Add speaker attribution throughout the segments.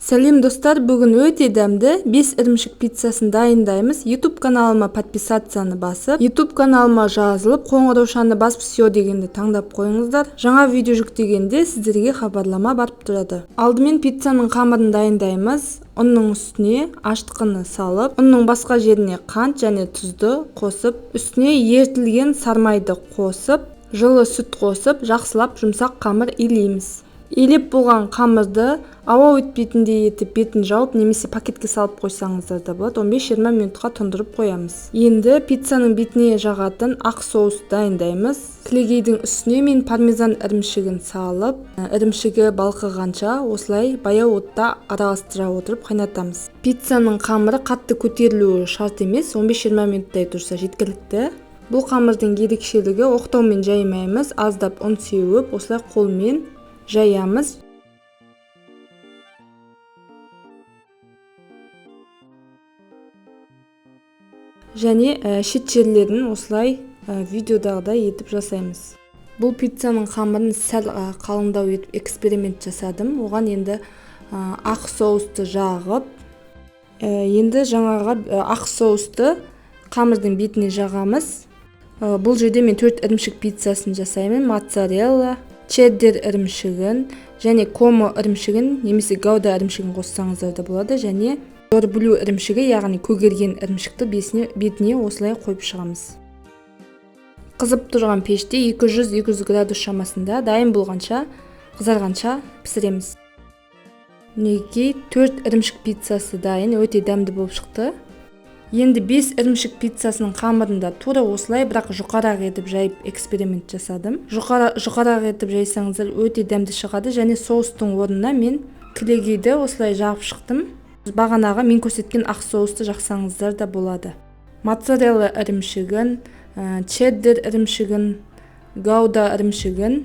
Speaker 1: Сәлем достар, бүгін өте дәмді 5 ірімшік пиццасын дайындаймыз. YouTube каналыма подписацияны басып, YouTube каналыма жазылып, қоңыраушаны басып, все дегенді таңдап қойыңыздар. Жаңа видео жүктегенде сіздерге хабарлама барып тұрады. Алдымен пиццаның қамырын дайындаймыз. Ұнның үстіне ашытқыны салып, ұнның басқа жеріне қант және тұзды қосып, үстіне ерітілген сармайды қосып, жылы сүт қосып, жақсылап жұмсақ қамыр илейміз. Илеп болған қамырды ауа өтпейтіндей етіп бетін жауып немесе пакетке салып қойсаңыздар да болады. 15-20 минутқа тұндырып қоямыз. Енді пиццаның бетіне жағатын ақ соус дайындаймыз. Кілегейдің үстіне мен пармезан ірімшігін салып, ірімшігі балқығанша осылай баяу отта араластыра отырып қайнатамыз. Пиццаның қамыры қатты көтерілуі шарт емес, 15-20 минуттай тұрса жеткілікті. Бұл қамырдың ерекшелігі оқтаумен жаймаймыз, аздап ұн сеуіп, осылай қолмен жаямыз. Және шет жерлерін осылай видеодағыдай етіп жасаймыз. Бұл пиццаның қамырын сәл қалыңдау етіп эксперимент жасадым. Оған енді ақ соусты жағып, енді жаңағы ақ соусты қамырдың бетіне жағамыз. Бұл жерде мен 4 ірімшік пиццасын жасаймын. Моцарелла, чеддер ірімшігін және комо ірімшігін немесе гауда ірімшігін қоссаңыздар да болады. Және дорблю ірімшігі, яғни көгерген ірімшікті бетіне осылай қойып шығамыз. Қызып тұрған пеште 200-200 градус шамасында дайын болғанша, қызарғанша пісіреміз. Мінекей 4 ірімшік пиццасы дайын, өте дәмді болып шықты. Енді 5 ірімшік пиццасының қамырында тура осылай, бірақ жұқарақ етіп жайып эксперимент жасадым. Жұқарақ етіп жайсаңыздар өте дәмді шығады. Және соустың орнына мен кілегейді осылай жағып шықтым. Бағанағы мен көрсеткен ақ соусты жақсаңыздар да болады. Моцарелла ірімшігін, чеддер ірімшігін, гауда ірімшігін,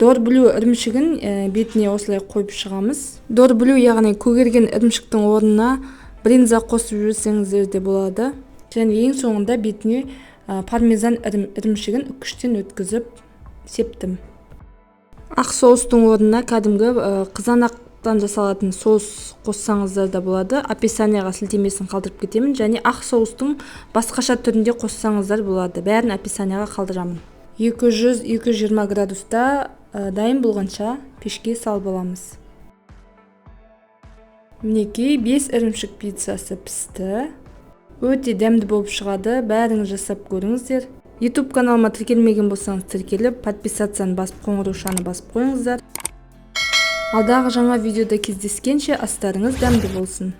Speaker 1: дорблю ірімшігін бетіне осылай қойып шығамыз. Дорблю, яғни көгерген ірімшіктің орнына бринза қосып жіберсеңіздер де болады. Және ең соңында бетіне пармезан ірімшігін үкіштен өткізіп септім. Ақ соустың орнына кәдімгі қызанақтан жасалатын соус қоссаңыздар да болады. Описанияға сілтемесін қалдырып кетемін. Және ақ соустың басқаша түрінде қоссаңыздар болады. Бәрін описанияға қалдырамын. 200-220 градуста дайын болғанша пешке салып аламыз. Мінекей 5 ірімшік пиццасы пісті. Өте дәмді болып шығады. Бәріңіз жасап көріңіздер. YouTube каналыма тіркелмеген болсаңыз тіркеліп, подписацияны басып, қоңыраушаны басып қойыңыздар. Алдағы жаңа видеода кездескенше астарыңыз дәмді болсын.